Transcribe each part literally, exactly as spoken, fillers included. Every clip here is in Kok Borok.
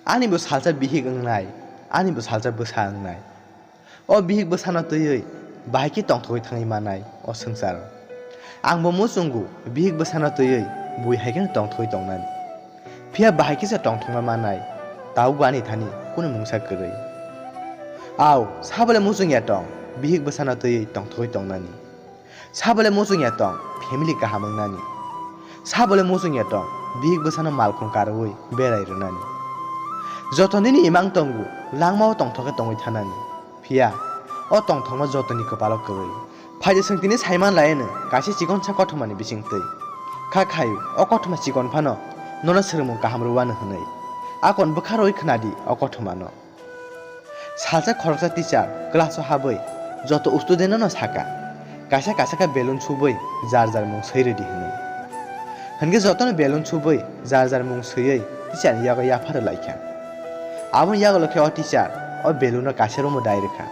Ani bo salsa bihik wngnai, ani bo salsa bwsa wngnai. O bihik bwsano twiwi bahai khe tongthogwi thangwi manai o swngcharo. Ang bo muchungo bihik bwsano twiwi bui hai kheno tongthogwi tongnani. Phiya bahai khe se tongthokma manai, tabukbo ani thani kunu mungsa kwrwi. Au, sabole muchung ya tong, bihik bwsano twiwi tongthogwi tongnani. Sabole muchung ya tong, family kaham wngnani. Sabole muchung ya tong, bihik bwsano malkhung karwi berai rwnani. Joto nini imang tongo, langmao tongthok khe tongwi thanani. Phiya, o tongthokma jotoni kwpalo kwrwi. Phaidi chwng tini saiman laiyano kaisa chikonsa kothomani bisingtwi. Kha khaio, o kothoma chikon phano nono swrwngmung kaham rwwano hwnwi. Akon bwkha rwui khwnadi o kothomano. Salsa khoroksa teacher class-o habwi joto student-no saka, kaisa kaisa khe balloon subwi jar jar mung swi rwdi hwnwi. Hwnkhe jotono balloon subwi jar jar mung swiwi teacher-ni yago yapha rwlaikha. Aboni yagulo khe o teacher o balloon-no kaisa room-o dai rwkha.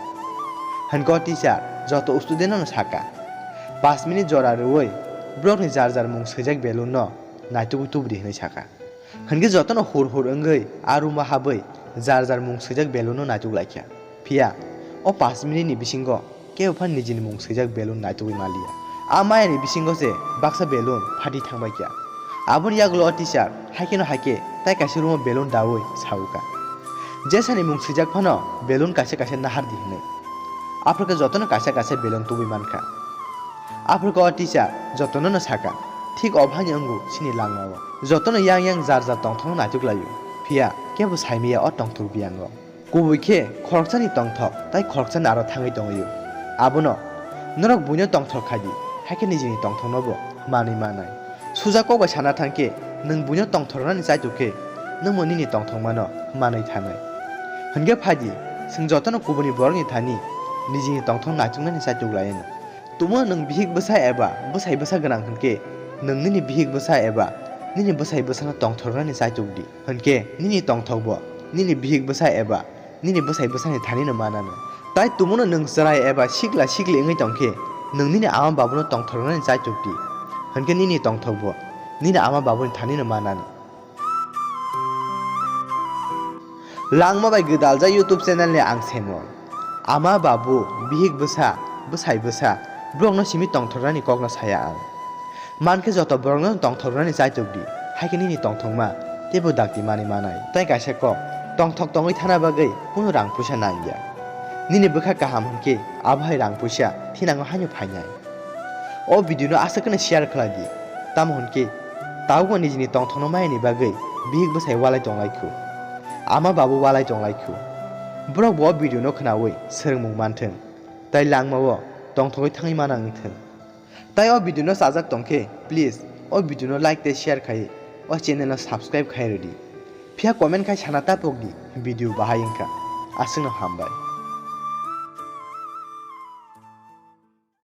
Hwnkhe o teacher joto student-no saka, pash minute jora rwui borokni jar jar mung swijak balloon-no naitugwi tubudi hwnwi saka. Hwnkhe jotono hur hur wngwi a room-o habwi jar jar mung swijak balloon-no naituk laikha. Phiya o pash minute-ni bisingo kebo phano nijini mung swijak balloon naitugwi manliya. A mayani bisingo se baksa balloon phati thangbaikha. Aboni yagulo o teacher haikheno haikhe tai kaisa room-o balloon daui saukha, jesani mung swijak phano balloon kaisa kaisa nahardi hwnwi. Aphuru khe jotono kaisa kaisa balloon tubui mankha. Aphuru khe o teacher jotono'-no saka, "Thik o bhaino wngo chini langma-o. Jotono yang yang jar jar tongthokno naituk lai-o, phiya kebo saimaya o tongthok biyango. Kubui khe khoroksani tongthok tai khoroksani aro thangwi tongwi-o. Abono norok buino tongthok khai di, hai khe nijini tongthoknobo manwi manai. Suja kok bai sana thang khe, nwng buino tongthok rwnani chaituk khe, nwngbo nini tongthokmano manwi thanai. Hwnkhe phai di, chwng jotono kubuni borokni thani nijini tongthok naituknani chaituk lai-o." Tumo nwng bihik bwsa eba bwsai bwsa gwnang hwnkhe, nwng nini bihik bwsa eba nini bwsai bwsano tongthok rwnani chaituk di. Hwnkhe nini tongthokbo nini bihik bwsa eba nini bwsai bwsani thanino manano. Tai tumono nwng chwrai eba sikla sikli wngwi tongkhe, nwng nini ama babuno tongthok rwnani chaituk di. Hwnkhe nini tongthokbo nini ama babuni thanino manano. Langma bai gwdaljak YouTube channel ni ang Semon. Ama babu, bihik bwsa, bwsai bwsa, borokno simi tongthornani kokno saya ang. Mankhe joto borokno tongthornani chaitok di, hai khe nini tongthokma teibo dakti manwi manai. Tai kaisa kok, tongthok tongwi thana bagwi kunu rang puisa nangya. Nini bwkha kaham hwnkhe abo hai rang puisa thinango haino phainai. O video no aswk kheno share khlai di, tamo hwn khe tabukbo nijini tongthokno mayani bagwi bihik bwsai walai tong lai khu, ama babu walai tong lai khu. Borok bo o video no khnaui swrwngmung man thung, tai langma o tongthogwi thangwi mana wng thung. Tai o video no chajak tong khe please o video no like tei share khai o channel no subscribe khai rw di. Phiya comment khai sana ta pok di video bahai wng kha. Aswk no hambai.